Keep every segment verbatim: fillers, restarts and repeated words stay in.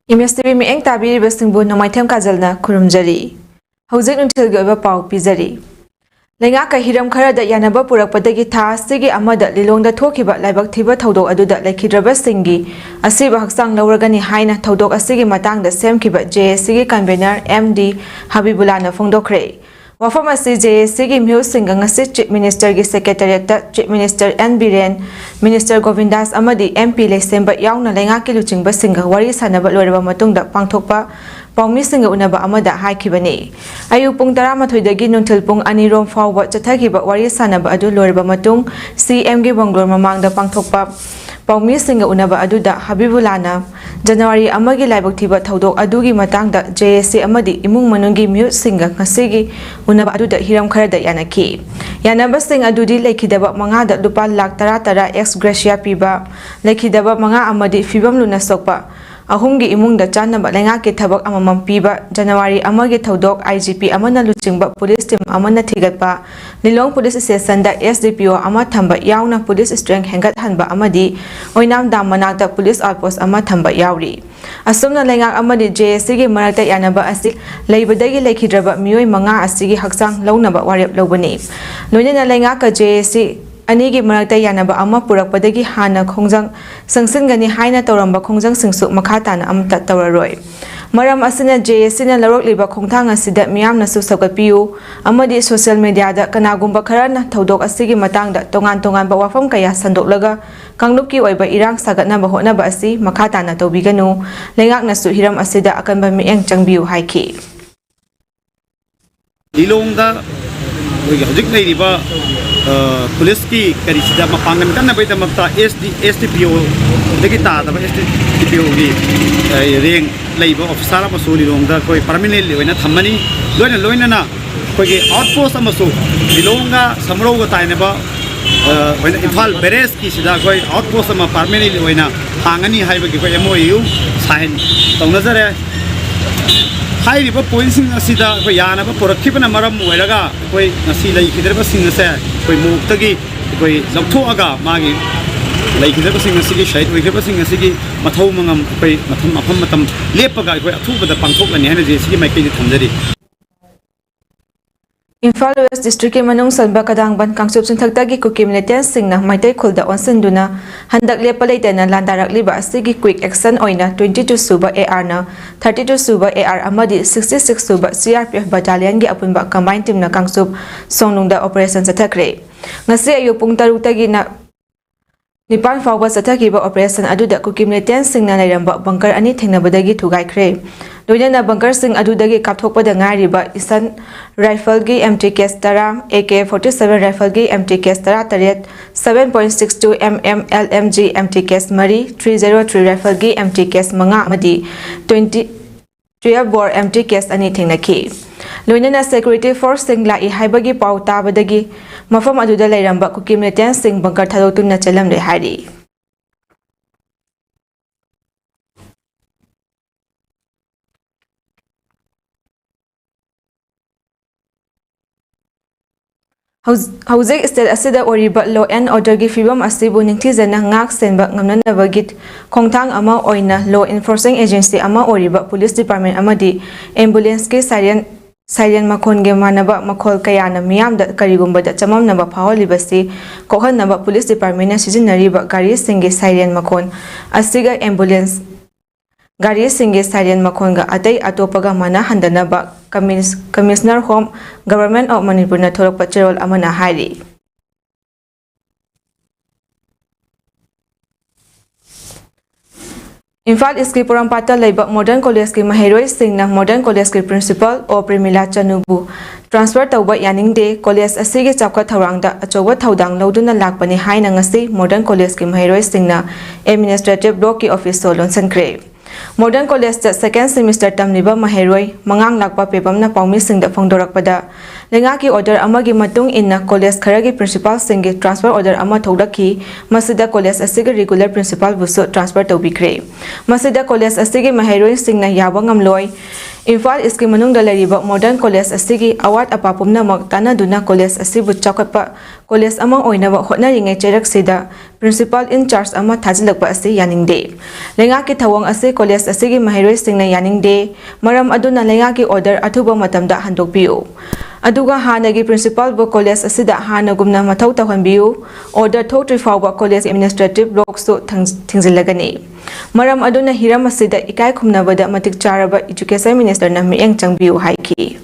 M ꯑꯦꯁ T V ꯃꯤꯠꯌꯦꯡ ꯇꯥꯕꯤꯔꯤꯕꯁꯤꯡꯕꯨ ꯅꯣꯡꯃꯥꯏꯊꯦꯝ ꯀꯥꯖꯜꯅ ꯈꯨꯔꯨꯝꯖꯔꯤ꯫ ꯍꯧꯖꯤꯛ ꯅꯨꯡꯊꯤꯜꯒꯤ ꯑꯣꯏꯕ ꯄꯥꯎ ꯄꯤꯖꯔꯤ꯫ ꯂꯩꯉꯥꯛꯀ ꯍꯤꯔꯝ ꯈꯔꯗ ꯌꯥꯅꯕ ꯄꯨꯔꯛꯄꯗꯒꯤ ꯊꯥ ꯑꯁꯤꯒꯤ ꯑꯃꯗ ꯂꯤꯂꯣꯡꯗ ꯊꯣꯛꯈꯤꯕ ꯂꯥꯏꯕꯛ ꯊꯤꯕ ꯊꯧꯗꯣꯛ ꯑꯗꯨꯗ ꯂꯩꯈꯤꯗ꯭ꯔꯕꯁꯤꯡꯒꯤ ꯑꯁꯤꯕ ꯍꯛꯆꯥꯡ ꯂꯧꯔꯒꯅꯤ ꯍꯥꯏꯅ ꯊꯧꯗꯣꯛ ꯑꯁꯤꯒꯤ ꯃꯇꯥꯡꯗ ꯁꯦꯝꯈꯤꯕ ꯖꯦ ꯑꯦ ꯁꯤꯒꯤ convener ꯑꯦꯝ ꯗꯤ ꯍꯕꯤꯕꯨꯂꯥꯅ ꯐꯣꯡꯗꯣꯛꯈ꯭ꯔꯦ꯫ ꯋꯥꯐꯝ ꯑꯁꯤ ꯖꯦ ꯑꯦ ꯁꯤꯒꯤ ꯃꯤꯍꯨꯠꯁꯤꯡꯒ ꯉꯁꯤ Chief Ministerꯒꯤ Secretariatꯇ Chief Minister N Biren, Minister Govindas ꯑꯃꯗꯤ ꯑꯦꯝ ꯄꯤ ꯂꯩꯁꯦꯝꯕ ꯌꯥꯎꯅ ꯂꯩꯉꯥꯛꯀꯤ ꯂꯨꯆꯤꯡꯕꯁꯤꯡꯒ ꯋꯥꯔꯤ ꯁꯥꯟꯅꯕ ꯂꯣꯏꯔꯕ ꯃꯇꯨꯡꯗ ꯄꯥꯡꯊꯣꯛꯄ ꯄꯥꯎꯃꯤꯁꯤꯡꯒ ꯎꯅꯕ ꯑꯃꯗ ꯍꯥꯏꯈꯤꯕꯅꯤ꯫ ꯑꯌꯨꯛ ꯄꯨꯡ ꯇꯔꯥꯃꯥꯊꯣꯏꯗꯒꯤ ꯅꯨꯡꯊꯤꯜ ꯄꯨꯡ ꯑꯅꯤ ꯔꯣꯝ ꯐꯥꯎꯕ ꯆꯠꯊꯈꯤꯕ ꯋꯥꯔꯤ ꯁꯥꯟꯅꯕ ꯑꯗꯨ ꯂꯣꯏꯔꯕ ꯃꯇꯨꯡ ꯁꯤ ꯑꯦꯝꯒꯤ ꯕꯪꯒ꯭ꯂꯣꯔ ꯃꯃꯥꯡꯗ ꯄꯥꯡꯊꯣꯛꯄ ꯄꯥꯎꯃꯤꯁꯤꯡꯒ ꯎꯅꯕ ꯑꯗꯨꯗ ꯍꯕꯤꯕꯨꯂꯥꯅ ꯖꯅꯋꯥꯔꯤ ꯑꯃꯒꯤ ꯂꯥꯏꯕꯛ ꯊꯤꯕ ꯊꯧꯗꯣꯛ ꯑꯗꯨꯒꯤ ꯃꯇꯥꯡꯗ ꯖꯦ ꯑꯦ ꯁꯤ ꯑꯃꯗꯤ ꯏꯃꯨꯡ ꯃꯅꯨꯡꯒꯤ ꯃꯤꯍꯨꯠꯁꯤꯡꯒ ꯉꯁꯤꯒꯤ ꯎꯅꯕ ꯑꯗꯨꯗ ꯍꯤꯔꯝ ꯈꯔꯗ ꯌꯥꯅꯈꯤ꯫ ꯌꯥꯅꯕꯁꯤꯡ ꯑꯗꯨꯗꯤ ꯂꯩꯈꯤꯗꯕ ꯃꯉꯥꯗ ꯂꯨꯄꯥ ꯂꯥꯈ ꯇꯔꯥ ꯇꯔꯥ ex gratia ꯄꯤꯕ, ꯂꯩꯈꯤꯗꯕ ꯃꯉꯥ ꯑꯃꯗꯤ ꯐꯤꯕꯝ ꯂꯨꯅ ꯁꯣꯛꯄ ꯑꯍꯨꯝꯒꯤ ꯏꯃꯨꯡꯗ ꯆꯥꯅꯕ ꯂꯩꯉꯥꯛꯀꯤ ꯊꯕꯛ ꯑꯃꯃꯝ ꯄꯤꯕ, ꯖꯅꯋꯥꯔꯤ ꯑꯃꯒꯤ ꯊꯧꯗꯣꯛ ꯑꯥꯏ ꯖꯤ ꯄꯤ ꯑꯃꯅ ꯂꯨꯆꯤꯡꯕ ꯄꯨꯂꯤꯁ ꯇꯤꯝ ꯑꯃꯅ ꯊꯤꯒꯠꯄ, ꯂꯤꯂꯣꯡ ꯄꯨꯂꯤꯁ ꯁ꯭ꯇꯦꯁꯟꯗ ꯑꯦꯁ ꯗꯤ ꯄꯤ ꯑꯣ ꯑꯃ ꯊꯝꯕ ꯌꯥꯎꯅ ꯄꯨꯂꯤꯁ strength ꯍꯦꯟꯒꯠꯍꯟꯕ ꯑꯃꯗꯤ ꯑꯣꯏꯅꯥꯝ ꯗꯥꯝ ꯃꯅꯥꯛꯇ ꯄꯨꯂꯤꯁ outpost ꯑꯃ ꯊꯝꯕ ꯌꯥꯎꯔꯤ꯫ ꯑꯁꯨꯝꯅ ꯂꯩꯉꯥꯛ ꯑꯃꯗꯤ ꯖꯦ ꯑꯦ ꯁꯤꯒꯤ ꯃꯔꯛꯇ ꯌꯥꯅꯕ ꯑꯁꯤ ꯂꯩꯕꯗꯒꯤ ꯂꯩꯈꯤꯗ꯭ꯔꯕ ꯃꯤꯑꯣꯏ ꯃꯉꯥ ꯑꯁꯤꯒꯤ ꯍꯛꯆꯥꯡ ꯂꯧꯅꯕ ꯋꯥꯔꯦꯞ ꯂꯧꯕꯅꯤ꯫ ꯂꯣꯏꯅꯅ ꯂꯩꯉꯥꯛꯀ ꯖꯦ ꯑꯦ ꯁꯤ ꯑꯅꯤꯒꯤ ꯃꯔꯛꯇ ꯌꯥꯅꯕ ꯑꯃ ꯄꯨꯔꯛꯄꯗꯒꯤ ꯍꯥꯟꯅ ꯈꯣꯡꯖꯪ ꯆꯪꯁꯤꯟꯒꯅꯤ ꯍꯥꯏꯅ ꯇꯧꯔꯝꯕ ꯈꯣꯡꯖꯪꯁꯤꯡꯁꯨ ꯃꯈꯥ ꯇꯥꯅ ꯑꯃꯠꯇ ꯇꯧꯔꯔꯣꯏ꯫ ꯃꯔꯝ ꯑꯁꯤꯅ ꯖꯦ ꯑꯦ ꯁꯤꯅ ꯂꯧꯔꯛꯂꯤꯕ ꯈꯣꯡꯊꯥꯡ ꯑꯁꯤꯗ ꯃꯤꯌꯥꯝꯅꯁꯨ ꯁꯧꯒꯠꯄꯤꯌꯨ ꯑꯃꯗꯤ social mediaꯗ ꯀꯅꯥꯒꯨꯝꯕ ꯈꯔꯅ ꯊꯧꯗꯣꯛ ꯑꯁꯤꯒꯤ ꯃꯇꯥꯡꯗ ꯇꯣꯉꯥꯟ ꯇꯣꯉꯥꯟꯕ ꯋꯥꯐꯝ ꯀꯌꯥ ꯁꯟꯗꯣꯛꯂꯒ ꯀꯥꯡꯂꯨꯞꯀꯤ ꯑꯣꯏꯕ ꯏꯔꯥꯡ ꯁꯥꯒꯠꯅꯕ ꯍꯣꯠꯅꯕ ꯑꯁꯤ ꯃꯈꯥ ꯇꯥꯅ ꯇꯧꯕꯤꯒꯅꯨ꯫ ꯂꯩꯉꯥꯛꯅꯁꯨ ꯍꯤꯔꯝ ꯑꯁꯤꯗ ꯑꯀꯟꯕ ꯃꯤꯠꯌꯦꯡ ꯆꯪꯕꯤꯌꯨ ꯍꯥꯏꯈꯤ꯫ ꯂꯤꯂꯣꯡꯗ ꯑꯩꯈꯣꯏꯒꯤ ꯍꯧꯖꯤꯛ ꯂꯩꯔꯤꯕ, ꯑ, ꯄꯨꯂꯤꯁꯀꯤ ꯀꯔꯤꯁꯤꯗ ꯃꯄꯥꯡꯒꯜ ꯀꯟꯅꯕꯒꯤꯗꯃꯛꯇ ꯑꯦꯁ ꯗꯤ, ꯑꯦꯁ ꯗꯤ ꯄꯤ ꯑꯣꯗꯒꯤ ꯇꯥꯗꯕ ꯑꯦꯁ ꯗꯤ ꯄꯤ ꯑꯣꯒꯤ, ꯑ, ꯔꯦꯡ ꯂꯩꯕ ꯑꯣꯐꯤꯁꯥꯔ ꯑꯃꯁꯨ ꯂꯤꯂꯣꯡꯗ ꯑꯩꯈꯣꯏ permanently ꯑꯣꯏꯅ ꯊꯝꯃꯅꯤ꯫ ꯂꯣꯏꯅ ꯂꯣꯏꯅꯅ ꯑꯩꯈꯣꯏꯒꯤ outpost ꯑꯃꯁꯨ ꯂꯤꯂꯣꯡꯒ ꯁꯃꯔꯧꯒ ꯇꯥꯏꯅꯕ, ꯑ, ꯑꯣꯏꯅ ꯏꯝꯐꯥꯜ barrageꯀꯤꯁꯤꯗ ꯑꯩꯈꯣꯏ outpost ꯑꯃ permanently ꯑꯣꯏꯅ ꯍꯥꯡꯉꯅꯤ ꯍꯥꯏꯕꯒꯤ ꯑꯩꯈꯣꯏ M O U sign ꯇꯧꯅꯖꯔꯦ꯫ ꯍꯥꯏꯔꯤꯕ pointꯁꯤꯡ ꯑꯁꯤꯗ ꯑꯩꯈꯣꯏ ꯌꯥꯅꯕ ꯄꯨꯔꯛꯈꯤꯕꯅ ꯃꯔꯝ ꯑꯣꯏꯔꯒ ꯑꯩꯈꯣꯏ ꯉꯁꯤ ꯂꯩꯈꯤꯗ꯭ꯔꯕꯁꯤꯡ ꯑꯁꯦ ꯑꯩꯈꯣꯏ ꯃꯣꯛꯇꯒꯤ ꯑꯩꯈꯣꯏ ꯂꯧꯊꯣꯛꯑꯒ ꯃꯥꯒꯤ ꯂꯩꯈꯤꯗꯕꯁꯤꯡ ꯑꯁꯤꯒꯤ, ꯁꯍꯤꯗ ꯑꯣꯏꯈꯤꯕꯁꯤꯡ ꯑꯁꯤꯒꯤ ꯃꯊꯧ ꯃꯉꯝ ꯑꯩꯈꯣꯏ ꯃꯐꯝ ꯃꯐꯝ ꯃꯇꯝ ꯂꯦꯞꯄꯒ ꯑꯩꯈꯣꯏ ꯑꯊꯨꯕꯗ ꯄꯥꯡꯊꯣꯛꯂꯅꯤ ꯍꯥꯏꯅ ꯖꯦ ꯑꯦ ꯁꯤꯒꯤ ꯃꯥꯏꯀꯩꯗ ꯊꯝꯖꯔꯤ꯫ ꯏꯝꯐꯥꯜ ꯋꯦꯁ ꯗꯤꯁꯇ꯭ꯔꯤꯛꯀꯤ ꯃꯅꯨꯡ ꯆꯟꯕ ꯀꯗꯥꯡꯕꯟ ꯀꯥꯡꯆꯨꯞ ꯆꯤꯡꯊꯛꯇꯒꯤ ꯀꯨꯀꯤ ꯃꯤꯂꯤꯇꯦꯟꯁꯁꯤꯡꯅ ꯃꯩꯇꯩ ꯈꯨꯜꯗ ꯑꯣꯟꯁꯤꯟꯗꯨꯅ ꯍꯟꯗꯛ ꯂꯦꯞꯄ ꯂꯩꯇꯅ ꯂꯥꯟꯗꯥꯔꯛꯂꯤꯕ ꯑꯁꯤꯒꯤ quick action ꯑꯣꯏꯅ twenty two ꯁꯨꯕ ARꯅ thirty two ꯁꯨꯕ AR ꯑꯃꯗꯤ sixty six ꯁꯨꯕ CRPF battalionꯒꯤ ꯑꯄꯨꯟꯕ combined teamꯅ ꯀꯥꯡꯆꯨꯞ ꯁꯣꯡꯅꯨꯡꯗ operation ꯆꯠꯊꯈ꯭ꯔꯦ꯫ ꯉꯁꯤ ꯑꯌꯨꯛ ꯄꯨꯡ ꯇꯔꯨꯛꯇꯒꯤꯅ ꯅꯤꯄꯥꯟ ꯐꯥꯎꯕ ꯆꯠꯊꯈꯤꯕ operation ꯑꯗꯨꯗ ꯀꯨꯀꯤ ꯃꯤꯂꯤꯇꯦꯟꯁꯁꯤꯡꯅ ꯂꯩꯔꯝꯕ bunker ꯑꯅꯤ ꯊꯦꯡꯅꯕꯗꯒꯤ ꯊꯨꯒꯥꯏꯈ꯭ꯔꯦ꯫ ꯂꯣꯏꯅꯅ bunkerꯁꯤꯡ ꯑꯗꯨꯗꯒꯤ ꯀꯥꯞꯊꯣꯛꯄꯗ ꯉꯥꯏꯔꯤꯕ ꯏꯁꯟ rifleꯒꯤ empty case ꯇꯔꯥ, AK forty seven rifleꯒꯤ empty case ꯇꯔꯥꯇꯔꯦꯠ, seven point six two MM LMG empty case ꯃꯔꯤ, three zero three rifleꯒꯤ empty case ꯃꯉꯥ ꯑꯃꯗꯤ twenty twelve bore empty case ꯑꯅꯤ ꯊꯦꯡꯅꯈꯤ꯫ ꯂꯣꯏꯅꯅ security forceꯁꯤꯡ ꯂꯥꯛꯏ ꯍꯥꯏꯕꯒꯤ ꯄꯥꯎ ꯇꯥꯕꯗꯒꯤ ꯃꯐꯝ ꯑꯗꯨꯗ ꯂꯩꯔꯝꯕ ꯀꯨꯀꯤ ꯃꯤꯂꯤꯇꯦꯟꯁꯁꯤꯡ bunker ꯊꯥꯗꯣꯛꯇꯨꯅ ꯆꯦꯜꯂꯝꯂꯦ ꯍꯥꯏꯔꯤ꯫ ꯍꯧꯖ-, ꯍꯧꯖꯤꯛ state ꯑꯁꯤꯗ ꯑꯣꯏꯔꯤꯕ law and orderꯒꯤ ꯐꯤꯕꯝ ꯑꯁꯤꯕꯨ ꯅꯤꯡꯊꯤꯖꯅ ꯉꯥꯛ ꯁꯦꯟꯕ ꯉꯝꯅꯅꯕꯒꯤ ꯈꯣꯡꯊꯥꯡ ꯑꯃ ꯑꯣꯏꯅ law enforcing agency ꯑꯃ ꯑꯣꯏꯔꯤꯕ police department ꯑꯃꯗꯤ ambulanceꯀꯤ siren, siren ꯃꯈꯣꯟꯒ ꯃꯥꯟꯅꯕ ꯃꯈꯣꯜ ꯀꯌꯥꯅ ꯃꯤꯌꯥꯝꯗ ꯀꯔꯤꯒꯨꯝꯕꯗ ꯆꯃꯝꯅꯕ ꯐꯥꯎꯍꯜꯂꯤꯕꯁꯤ ꯀꯣꯛꯍꯟꯅꯕ police departmentꯅ ꯁꯤꯖꯤꯟꯅꯔꯤꯕ ꯒꯥꯔꯤꯁꯤꯡꯒꯤ siren ꯃꯈꯣꯟ ꯑꯁꯤꯒ ambulance ꯒꯥꯔꯤꯁꯤꯡꯒꯤ siren ꯃꯈꯣꯟꯒ ꯑꯇꯩ ꯑꯇꯣꯞꯄꯒ ꯃꯥꯟꯅꯍꯟꯗꯅꯕ Commis-, Commissioner Home, Government of ꯃꯅꯤꯄꯨꯔꯅ ꯊꯣꯔꯛꯄ ꯆꯦꯔꯣꯜ ꯑꯃꯅ ꯍꯥꯏꯔꯤ꯫ ꯏꯝꯐꯥꯜ ꯏꯁꯀꯤ ꯄꯣꯔꯣꯝꯄꯥꯠꯇ ꯂꯩꯕ Modern Collegeꯀꯤ ꯃꯍꯩꯔꯣꯏꯁꯤꯡꯅ Modern Collegeꯀꯤ Principal ꯑꯣ ꯄ꯭ꯔꯦꯃꯤꯂꯥ ꯆꯅꯨꯕꯨ transfer ꯇꯧꯕ ꯌꯥꯅꯤꯡꯗꯦ, college ꯑꯁꯤꯒꯤ ꯆꯥꯎꯈꯠ ꯊꯧꯔꯥꯡꯗ ꯑꯆꯧꯕ ꯊꯧꯗꯥꯡ ꯂꯧꯗꯨꯅ ꯂꯥꯛꯄꯅꯤ ꯍꯥꯏꯅ ꯉꯁꯤ Modern Collegeꯀꯤ ꯃꯍꯩꯔꯣꯏꯁꯤꯡꯅ Administrative Blockꯀꯤ officeꯇ ꯂꯣꯟꯁꯤꯟꯈ꯭ꯔꯦ꯫ Modern Collegeꯇ second semester ꯇꯝꯂꯤꯕ ꯃꯍꯩꯔꯣꯏ ꯃꯉꯥꯡ ꯂꯥꯛꯄ ꯄꯦꯕꯝꯅ ꯄꯥꯎꯃꯤꯁꯤꯡꯗ ꯐꯣꯡꯗꯣꯔꯛꯄꯗ, ꯂꯩꯉꯥꯛꯀꯤ order ꯑꯃꯒꯤ ꯃꯇꯨꯡ ꯏꯟꯅ college ꯈꯔꯒꯤ principalꯁꯤꯡꯒꯤ transfer order ꯑꯃ ꯊꯣꯛꯂꯛꯈꯤ꯫ ꯃꯁꯤꯗ college ꯑꯁꯤꯒꯤ regular principalꯕꯨꯁꯨ transfer ꯇꯧꯕꯤꯈ꯭ꯔꯦ꯫ ꯃꯁꯤꯗ college ꯑꯁꯤꯒꯤ ꯃꯍꯩꯔꯣꯏꯁꯤꯡꯅ ꯌꯥꯕ ꯉꯝꯂꯣꯏ꯫ ꯏꯝꯐꯥꯜ ꯏꯁꯀꯤ ꯃꯅꯨꯡꯗ ꯂꯩꯔꯤꯕ ꯃꯣꯗꯔꯟ ꯀꯣꯂꯦꯖ ꯑꯁꯤꯒꯤ ꯑꯋꯥꯠ ꯑꯄꯥ ꯄꯨꯝꯅꯃꯛ ꯇꯥꯟꯅꯗꯨꯅ ꯀꯣꯂꯦꯖ ꯑꯁꯤꯕꯨ ꯆꯥꯎꯈꯠꯄ ꯀꯣꯂꯦꯖ ꯑꯃ ꯑꯣꯏꯅꯕ ꯍꯣꯠꯅꯔꯤꯉꯩ ꯆꯩꯔꯛꯁꯤꯗ ꯄ꯭ꯔꯤꯟꯁꯤꯄꯥꯜ ꯏꯟ ꯆꯥꯔꯖ ꯑꯃ ꯊꯥꯖꯤꯜꯂꯛꯄ ꯑꯁꯤ ꯌꯥꯅꯤꯡꯗꯦ꯫ ꯂꯩꯉꯥꯛꯀꯤ ꯊꯧꯑꯣꯡ ꯑꯁꯤ ꯀꯣꯂꯦꯖ ꯑꯁꯤꯒꯤ ꯃꯍꯩꯔꯣꯏꯁꯤꯡꯅ ꯌꯥꯅꯤꯡꯗꯦ꯫ ꯃꯔꯝ ꯑꯗꯨꯅ ꯂꯩꯉꯥꯛꯀꯤ ꯑꯣꯔꯗꯔ ꯑꯊꯨꯕ ꯃꯇꯝꯗ ꯍꯟꯗꯣꯛꯄꯤꯌꯨ꯫ ꯑꯗꯨꯒ ꯍꯥꯟꯅꯒꯤ ꯄ꯭ꯔꯤꯟꯁꯤꯄꯥꯜꯕꯨ ꯀꯣꯂꯦꯖ ꯑꯁꯤꯗ ꯍꯥꯟꯅꯒꯨꯝꯅ ꯃꯊꯧ ꯇꯧꯍꯟꯕꯤꯌꯨ꯫ ꯑꯣꯔꯗꯔ ꯊꯣꯛꯇ꯭ꯔꯤ ꯐꯥꯎꯕ ꯀꯣꯂꯦꯖ ꯑꯦꯗꯃꯤꯅꯤꯁꯇ꯭ꯔꯦꯇꯤꯚ ꯕ꯭ꯂꯣꯛꯁꯨ ꯊꯤꯡ-, ꯊꯤꯡꯖꯤꯜꯂꯒꯅꯤ꯫ ꯃꯔꯝ ꯑꯗꯨꯅ ꯍꯤꯔꯝ ꯑꯁꯤꯗ ꯏꯀꯥꯏ ꯈꯨꯝꯅꯕꯗ ꯃꯇꯤꯛ ꯆꯥꯔꯕ ꯏꯖꯨꯀꯦꯁꯟ ꯃꯤꯅꯤꯁꯇꯔꯅ ꯃꯤꯠꯌꯦꯡ ꯆꯪꯕꯤꯌꯨ ꯍꯥꯏꯈꯤ꯫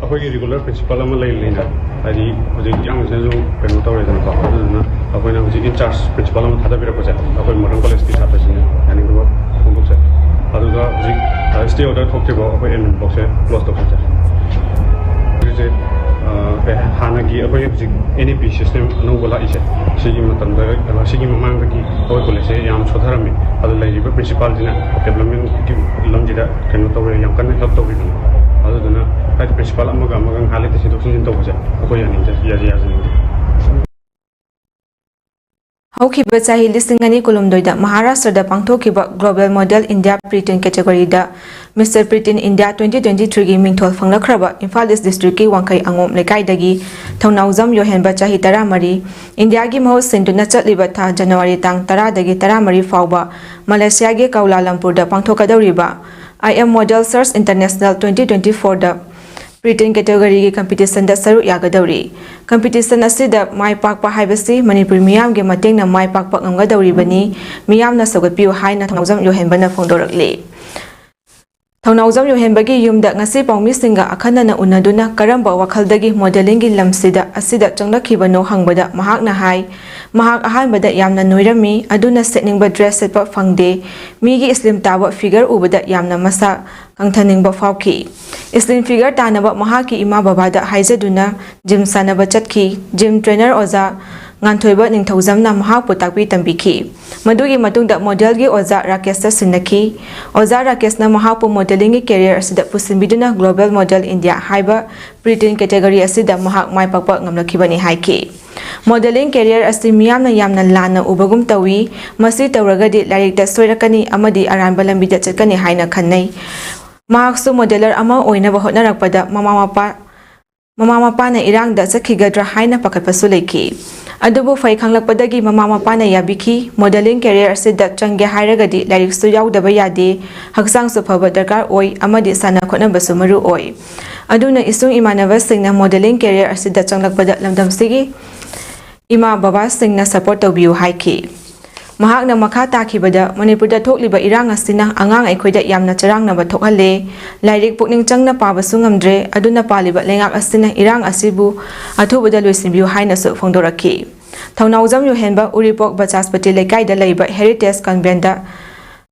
ꯑꯩꯈꯣꯏꯒꯤ ꯔꯤꯒꯨꯂꯔ ꯄ꯭ꯔꯤꯟꯁꯤꯄꯥꯜ ꯑꯃ ꯂꯩꯕꯅꯤꯅ, ꯍꯥꯏꯗꯤ ꯍꯧꯖꯤꯛ ꯏꯌꯥꯝꯕꯁꯤꯅꯁꯨ ꯀꯩꯅꯣ ꯇꯧꯔꯦꯗꯅꯀꯣ, ꯑꯗꯨꯗꯨꯅ ꯑꯩꯈꯣꯏꯅ ꯍꯧꯖꯤꯛ ꯏꯟ ꯆꯥꯔꯖ ꯄ꯭ꯔꯤꯟꯁꯤꯄꯥꯜ ꯑꯃ ꯊꯥꯗꯕꯤꯔꯛꯄꯁꯦ ꯑꯩꯈꯣꯏ ꯃꯣꯗꯔꯟ ꯀꯣꯂꯦꯖꯀꯤ ꯁꯥꯇ꯭ꯔꯁꯤꯡꯅ ꯌꯥꯅꯤꯡꯗꯕ ꯐꯣꯡꯗꯣꯛꯆꯔꯤ꯫ ꯑꯗꯨꯒ ꯍꯧꯖꯤꯛ ꯁ꯭ꯇꯦ ꯑꯣꯔꯗꯔ ꯊꯣꯛꯇ꯭ꯔꯤꯐꯥꯎ ꯑꯩꯈꯣꯏ ꯑꯦꯗꯃꯤꯟ ꯕ꯭ꯂꯣꯛꯁꯦ ꯀ꯭ꯂꯣꯖ ꯇꯧꯖꯒꯦ꯫ ꯍꯧꯖꯤꯛꯁꯦ, ꯑ, ꯀꯩ ꯍꯥꯏ-, ꯍꯥꯟꯅꯒꯤ ꯑꯩꯈꯣꯏ ꯍꯧꯖꯤꯛ ꯑꯦꯟ ꯏ ꯄꯤ ꯁꯤꯁꯇꯦꯝ ꯑꯅꯧꯕ ꯂꯥꯛꯏꯁꯦ, ꯁꯤꯒꯤ ꯃꯇꯝꯗ, ꯑ, ꯁꯤꯒꯤ ꯃꯃꯥꯡꯗꯒꯤ ꯑꯩꯈꯣꯏ ꯀꯣꯂꯦꯖꯁꯦ ꯌꯥꯝ ꯁꯣꯊꯔꯝꯃꯤ꯫ ꯑꯗꯨ ꯂꯩꯔꯤꯕ ꯄ꯭ꯔꯤꯟꯁꯤꯄꯥꯜꯁꯤꯅ ꯗꯦꯕꯂꯞꯃꯦꯟꯒꯤ ꯂꯝꯁꯤꯗ ꯀꯩꯅꯣ ꯇꯧꯔꯦ, ꯌꯥꯝ ꯀꯟꯅ ꯍꯦꯜꯞ ꯇꯧꯕꯤꯕꯅꯤ꯫ ꯑꯗꯨꯗꯨꯅ ꯍꯥꯏꯗꯤ ꯄ꯭ꯔꯤꯟꯁꯤꯄꯥꯜ ꯑꯃꯒ ꯑꯃꯒ ꯉꯥꯏꯍꯥꯛ ꯂꯩꯇ ꯁꯤꯟꯗꯣꯛ ꯁꯤꯟꯖꯤꯟ ꯇꯧꯕꯁꯦ ꯑꯩꯈꯣꯏ ꯌꯥꯅꯤꯡꯗꯦ, ꯌꯥꯁꯤ ꯌꯥꯖꯅꯤꯡꯗꯦ꯫ ꯍꯧꯈꯤꯕ ꯆꯍꯤ ꯂꯤꯁꯤꯡ ꯑꯅꯤ ꯀꯨꯟꯍꯨꯝꯗꯣꯏꯗ ꯃꯍꯥꯔꯥꯁꯇ꯭ꯔꯗ ꯄꯥꯡꯊꯣꯛꯈꯤꯕ ꯒ꯭ꯂꯣꯕꯦꯜ ꯃꯣꯗꯦꯜ ꯏꯟꯗꯤꯌꯥ ꯄ꯭ꯔꯤꯇꯤꯟ ꯀꯦꯇꯦꯒꯣꯔꯤꯗ mister preteen India twenty twenty ꯊ꯭ꯔꯤꯒꯤ ꯃꯤꯡꯊꯣꯜ ꯐꯪꯂꯛꯈ꯭ꯔꯕ ꯏꯝꯐꯥꯜ ꯏꯁ ꯗꯤꯁꯇ꯭ꯔꯤꯛꯀꯤ ꯋꯥꯡꯈꯩ ꯑꯉꯣꯝ ꯂꯩꯀꯥꯏꯗꯒꯤ ꯊꯧꯅꯥꯎꯖꯝ ꯌꯣꯍꯦꯟꯕ, ꯆꯍꯤ ꯇꯔꯥꯃꯔꯤ, ꯏꯟꯗꯤꯌꯥꯒꯤ ꯃꯍꯨꯠ ꯁꯤꯟꯗꯨꯅ ꯆꯠꯂꯤꯕ ꯊꯥ ꯖꯅꯋꯥꯔꯤ ꯇꯥꯡ ꯇꯔꯥꯗꯒꯤ ꯇꯔꯥꯃꯔꯤ ꯐꯥꯎꯕ ꯃꯂꯦꯁꯤꯌꯥꯒꯤ ꯀꯧꯂꯥꯂꯝꯄꯨꯔꯗ ꯄꯥꯡꯊꯣꯛꯀꯗꯧꯔꯤꯕ I M model search international twenty twenty ꯐꯣꯔꯗ ꯄ꯭ꯔꯤꯇꯤꯟ ꯀꯦꯇꯦꯒꯣꯔꯤꯒꯤ ꯀꯝꯄꯤꯇꯤꯁꯟꯗ ꯁꯔꯨꯛ ꯌꯥꯒꯗꯧꯔꯤ꯫ ꯀꯝꯄꯤꯇꯤꯁꯟ ꯑꯁꯤꯗ ꯃꯥꯏ ꯄꯥꯛꯄ ꯍꯥꯏꯕꯁꯤ ꯃꯅꯤꯄꯨꯔ ꯃꯤꯌꯥꯝꯒꯤ ꯃꯇꯦꯡꯅ ꯃꯥꯏ ꯄꯥꯛꯄ ꯉꯝꯒꯗꯧꯔꯤꯕꯅꯤ꯫ ꯃꯤꯌꯥꯝꯅ ꯁꯧꯒꯠꯄꯤꯌꯨ ꯍꯥꯏꯅ ꯊꯧꯅꯥꯎꯖꯝ ꯌꯣꯍꯦꯟꯕꯅ ꯐꯣꯡꯗꯣꯔꯛꯂꯤ꯫ ꯊꯧꯅꯥꯎꯖꯝ ꯌꯣꯍꯦꯟꯕꯒꯤ ꯌꯨꯝꯗ ꯉꯁꯤ ꯄꯥꯎꯃꯤꯁꯤꯡꯒ ꯑꯈꯟꯅꯅ ꯎꯅꯗꯨꯅ ꯀꯔꯝꯕ ꯋꯥꯈꯜꯗꯒꯤ ꯃꯣꯗꯦꯂꯤꯡꯒꯤ ꯂꯝꯁꯤꯗ, ꯑꯁꯤꯗ ꯆꯪꯂꯛꯈꯤꯕꯅꯣ ꯍꯪꯕꯗ ꯃꯍꯥꯛꯅ ꯍꯥꯏ, ꯃꯍꯥꯛ ꯑꯍꯥꯟꯕꯗ ꯌꯥꯝꯅ ꯅꯣꯏꯔꯝꯃꯤ, ꯑꯗꯨꯅ ꯁꯦꯠꯅꯤꯡꯕ ꯗ꯭ꯔꯦꯁ ꯁꯦꯠꯄ ꯐꯪꯗꯦ꯫ ꯃꯤꯒꯤ ꯁ꯭ꯂꯤꯝ ꯇꯥꯕ ꯐꯤꯒꯔ ꯎꯕꯗ ꯌꯥꯝꯅ ꯃꯁꯥ ꯀꯪꯊꯅꯤꯡꯕ ꯐꯥꯎꯈꯤ꯫ ꯁ꯭ꯂꯤꯝ ꯐꯤꯒꯔ ꯇꯥꯅꯕ ꯃꯍꯥꯛꯀꯤ ꯏꯃꯥ ꯕꯕꯥꯗ ꯍꯥꯏꯖꯗꯨꯅ ꯖꯤꯝ ꯁꯥꯟꯅꯕ ꯆꯠꯈꯤ꯫ ꯖꯤꯝ ꯇ꯭ꯔꯦꯅꯔ ꯑꯣꯖꯥ ꯉꯥꯟꯊꯣꯏꯕ ꯅꯤꯡꯊꯧꯖꯝꯅ ꯃꯍꯥꯛꯄꯨ ꯇꯥꯛꯄꯤ ꯇꯝꯕꯤꯈꯤ꯫ ꯃꯗꯨꯒꯤ ꯃꯇꯨꯡꯗ modelꯒꯤ ꯑꯣꯖꯥ ꯔꯥꯀꯦꯁꯇ ꯁꯤꯟꯅꯈꯤ꯫ ꯑꯣꯖꯥ ꯔꯥꯀꯦꯁꯅ ꯃꯍꯥꯛꯄꯨ modelingꯒꯤ career ꯑꯁꯤꯗ ꯄꯨꯁꯤꯟꯕꯤꯗꯨꯅ Global Model India ꯍꯥꯏꯕ pre-teen category ꯑꯁꯤꯗ ꯃꯍꯥꯛ ꯃꯥꯏ ꯄꯥꯛꯄ ꯉꯝꯂꯛꯈꯤꯕꯅꯤ ꯍꯥꯏꯈꯤ꯫ Modeling career ꯑꯁꯤ ꯃꯤꯌꯥꯝꯅ ꯌꯥꯝꯅ ꯂꯥꯟꯅ ꯎꯕꯒꯨꯝ ꯇꯧꯏ꯫ ꯃꯁꯤ ꯇꯧꯔꯒꯗꯤ ꯂꯥꯏꯔꯤꯛꯇ ꯁꯣꯏꯔꯛꯀꯅꯤ ꯑꯃꯗꯤ ꯑꯔꯥꯟꯕ ꯂꯝꯕꯤꯗ ꯆꯠꯀꯅꯤ ꯍꯥꯏꯅ ꯈꯟꯅꯩ꯫ ꯃꯍꯥꯛꯁꯨ modeler ꯑꯃ ꯑꯣꯏꯅꯕ ꯍꯣꯠꯅꯔꯛꯄꯗ ꯃꯃꯥ ꯃꯄꯥ, ꯃꯃꯥ ꯃꯄꯥꯅ ꯏꯔꯥꯡꯗ ꯆꯠꯈꯤꯒꯗ꯭ꯔꯥ ꯍꯥꯏꯅ ꯄꯥꯈꯠꯄꯁꯨ ꯂꯩꯈꯤ꯫ ꯑꯗꯨꯕꯨ ꯐꯩ ꯈꯪꯂꯛꯄꯗꯒꯤ ꯃꯃꯥ ꯃꯄꯥꯅ ꯌꯥꯕꯤꯈꯤ꯫ Modeling career ꯑꯁꯤꯗ ꯆꯪꯒꯦ ꯍꯥꯏꯔꯒꯗꯤ ꯂꯥꯏꯔꯤꯛꯁꯨ ꯌꯥꯎꯗꯕ ꯌꯥꯗꯦ, ꯍꯛꯆꯥꯡꯁꯨ ꯐꯕ ꯗꯔꯀꯥꯔ ꯑꯣꯏ ꯑꯃꯗꯤ ꯁꯥꯟꯅ ꯈꯣꯠꯅꯕꯁꯨ ꯃꯔꯨ ꯑꯣꯏ꯫ ꯑꯗꯨꯅ ꯏꯁꯨꯡ ꯏꯃꯥꯟꯅꯕꯁꯤꯡꯅ modeling career ꯑꯁꯤꯗ ꯆꯪꯂꯛꯄꯗ ꯂꯝꯗꯝꯁꯤꯒꯤ ꯏꯃꯥ ꯕꯕꯥꯁꯤꯡꯅ support ꯇꯧꯕꯤꯌꯨ ꯍꯥꯏꯈꯤ꯫ ꯃꯍꯥꯛꯅ ꯃꯈꯥ ꯇꯥꯈꯤꯕꯗ, ꯃꯅꯤꯄꯨꯔꯗ ꯊꯣꯛꯂꯤꯕ ꯏꯔꯥꯡ ꯑꯁꯤꯅ ꯑꯉꯥꯡ ꯑꯩꯈꯣꯏꯗ ꯌꯥꯝꯅ ꯆꯔꯥꯡꯅꯕ ꯊꯣꯛꯍꯜꯂꯦ꯫ ꯂꯥꯏꯔꯤꯛ ꯄꯨꯛꯅꯤꯡ ꯆꯪꯅ ꯄꯥꯕꯁꯨ ꯉꯝꯗ꯭ꯔꯦ꯫ ꯑꯗꯨꯅ ꯄꯥꯜꯂꯤꯕ ꯂꯩꯉꯥꯛ ꯑꯁꯤꯅ ꯏꯔꯥꯡ ꯑꯁꯤꯕꯨ ꯑꯊꯨꯕꯗ ꯂꯣꯏꯁꯤꯟꯕꯤꯌꯨ ꯍꯥꯏꯅꯁꯨ ꯐꯣꯡꯗꯣꯔꯛꯈꯤ꯫ ꯊꯧꯅꯥꯎꯖꯝ ꯌꯨꯍꯦꯟꯕ ꯎꯔꯤꯄꯣꯛ ꯕꯆꯥꯁꯄꯇꯤ ꯂꯩꯀꯥꯏꯗ ꯂꯩꯕ Heritage Conventꯇ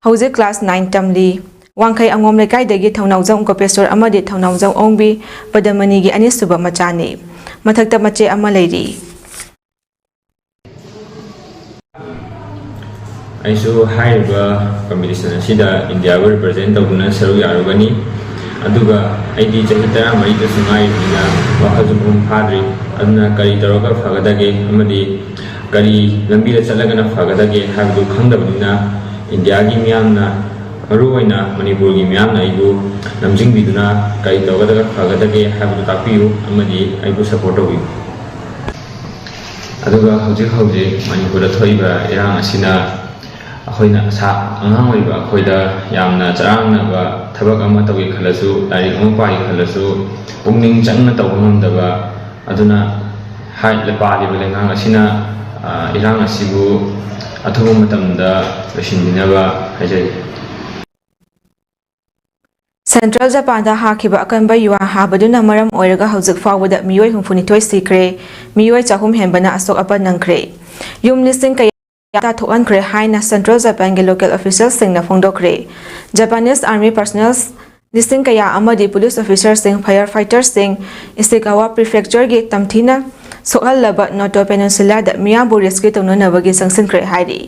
ꯍꯧꯖꯤꯛ class nine ꯇꯝꯂꯤ꯫ ꯋꯥꯡꯈꯩ ꯑꯉꯣꯝ ꯂꯩꯀꯥꯏꯗꯒꯤ ꯊꯧꯅꯥꯎꯖꯝ ꯒꯣꯄꯦꯁꯣꯔ ꯑꯃꯗꯤ ꯊꯧꯅꯥꯎꯖꯝ ꯑꯣꯡꯕꯤ ꯄꯗꯃꯅꯤꯒꯤ ꯑꯅꯤꯁꯨꯕ ꯃꯆꯥꯅꯤ꯫ ꯃꯊꯛꯇ ꯃꯆꯦ ꯑꯃ ꯂꯩꯔꯤ꯫ ꯑꯩꯁꯨ ꯍꯥꯏꯔꯤꯕ competition ꯑꯁꯤꯗ ꯏꯟꯗꯤꯌꯥꯕꯨ represent ꯇꯧꯗꯨꯅ ꯁꯔꯨꯛ ꯌꯥꯔꯨꯒꯅꯤ꯫ ꯑꯗꯨꯒ ꯑꯩꯗꯤ ꯆꯍꯤ ꯇꯔꯥꯃꯔꯤꯗꯁꯨ ꯉꯥꯏꯔꯤꯕꯅꯤꯅ ꯋꯥꯈꯜꯁꯨ ꯃꯄꯨꯡ ꯐꯥꯗ꯭ꯔꯤ꯫ ꯑꯗꯨꯅ ꯀꯔꯤ ꯇꯧꯔꯒ ꯐꯒꯗꯒꯦ ꯑꯃꯗꯤ ꯀꯔꯤ ꯂꯝꯕꯤꯗ ꯆꯠꯂꯒꯅ ꯐꯒꯗꯒꯦ ꯍꯥꯏꯕꯗꯨ ꯈꯪꯗꯕꯅꯤꯅ, ꯏꯟꯗꯤꯌꯥꯒꯤ ꯃꯤꯌꯥꯝꯅ, ꯃꯔꯨꯑꯣꯏꯅ ꯃꯅꯤꯄꯨꯔꯒꯤ ꯃꯤꯌꯥꯝꯅ ꯑꯩꯕꯨ ꯂꯝꯖꯤꯡꯕꯤꯗꯨꯅ ꯀꯔꯤ ꯇꯧꯒꯗꯒ ꯐꯒꯗꯒꯦ ꯍꯥꯏꯕꯗꯨ ꯇꯥꯛꯄꯤꯌꯨ ꯑꯃꯗꯤ ꯑꯩꯕꯨ support ꯇꯧꯕꯤꯌꯨ꯫ ꯑꯗꯨꯒ ꯍꯧꯖꯤꯛ ꯍꯧꯖꯤꯛ ꯃꯅꯤꯄꯨꯔꯗ ꯊꯣꯛꯏꯕ ꯏꯔꯥꯡ ꯑꯁꯤꯅ ꯑꯩꯈꯣꯏꯅ ꯁꯥ-, ꯑꯉꯥꯡ ꯑꯣꯏꯔꯤꯕ ꯑꯩꯈꯣꯏꯗ ꯌꯥꯝꯅ ꯆꯔꯥꯡꯅꯕ, ꯊꯕꯛ ꯑꯃ ꯇꯧꯒꯦ ꯈꯜꯂꯁꯨ, ꯂꯥꯏꯔꯤꯛ ꯑꯃ ꯄꯥꯒꯦ ꯈꯜꯂꯁꯨ ꯄꯨꯛꯅꯤꯡ ꯆꯪꯅ ꯇꯧꯕ ꯉꯝꯗꯕ꯫ ꯑꯗꯨꯅ ꯍꯥꯏ-, ꯄꯥꯜꯂꯤꯕ ꯂꯩꯉꯥꯛ ꯑꯁꯤꯅ, ꯑ, ꯏꯔꯥꯡ ꯑꯁꯤꯕꯨ ꯑꯊꯨꯕ ꯃꯇꯝꯗ ꯂꯣꯏꯁꯤꯟꯕꯤꯅꯕ ꯍꯥꯏꯖꯔꯤ꯫ Central Japanꯗ ꯍꯥꯈꯤꯕ ꯑꯀꯟꯕ ꯌꯨꯍꯥ ꯍꯥꯕꯗꯨꯅ ꯃꯔꯝ ꯑꯣꯏꯔꯒ ꯍꯧꯖꯤꯛ ꯐꯥꯎꯕꯗ ꯃꯤꯑꯣꯏ ꯍꯨꯝꯐꯨꯅꯤꯊꯣꯏ ꯁꯤꯈ꯭ꯔꯦ, ꯃꯤꯑꯣꯏ ꯆꯍꯨꯝ ꯍꯦꯟꯕꯅ ꯑꯁꯣꯛ ꯑꯄꯟ ꯅꯪꯈ꯭ꯔꯦ꯫ ꯌꯨꯝ ꯂꯤꯁꯤꯡ ꯀꯌꯥ ꯊꯣꯛꯍꯟꯈ꯭ꯔꯦ ꯍꯥꯏꯅ Central Japanꯒꯤ local officialꯁꯤꯡꯅ ꯐꯣꯡꯗꯣꯛꯈ꯭ꯔꯦ꯫ Japanese army personnel ꯂꯤꯁꯤꯡ ꯀꯌꯥ ꯑꯃꯗꯤ police officerꯁꯤꯡ, fire fighterꯁꯤꯡ, Ishikawa Prefectureꯒꯤ ꯇꯝꯊꯤꯅ ꯁꯣꯛꯍꯜꯂꯕ ꯅꯣꯇꯣ ꯄꯦꯅꯤꯟꯁꯨꯂꯥꯗ ꯃꯤꯌꯥꯝꯕꯨ ꯔꯦꯁꯀ꯭ꯌꯨ ꯇꯧꯅꯅꯕꯒꯤ ꯆꯪꯁꯤꯟꯈ꯭ꯔꯦ ꯍꯥꯏꯔꯤ꯫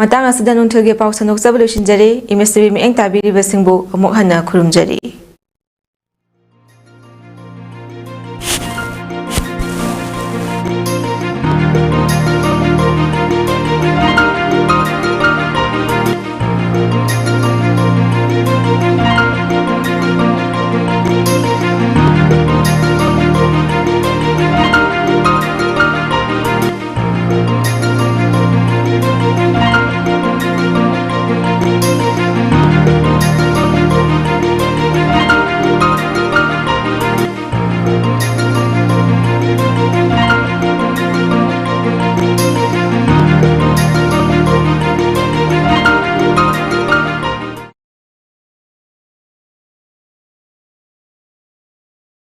ꯃꯇꯥꯡ ꯑꯁꯤꯗ ꯅꯨꯡꯊꯤꯜꯒꯤ ꯄꯥꯎ ꯁꯟꯗꯣꯛꯆꯕ ꯂꯣꯏꯁꯤꯟꯖꯔꯦ꯫ ꯏꯃꯦꯁꯇ꯭ꯔꯤ ꯃꯤꯠꯌꯦꯡ ꯇꯥꯕꯤꯔꯤꯕꯁꯤꯡꯕꯨ ꯑꯃꯨꯛ ꯍꯟꯅ ꯈꯨꯔꯨꯝꯖꯔꯤ꯫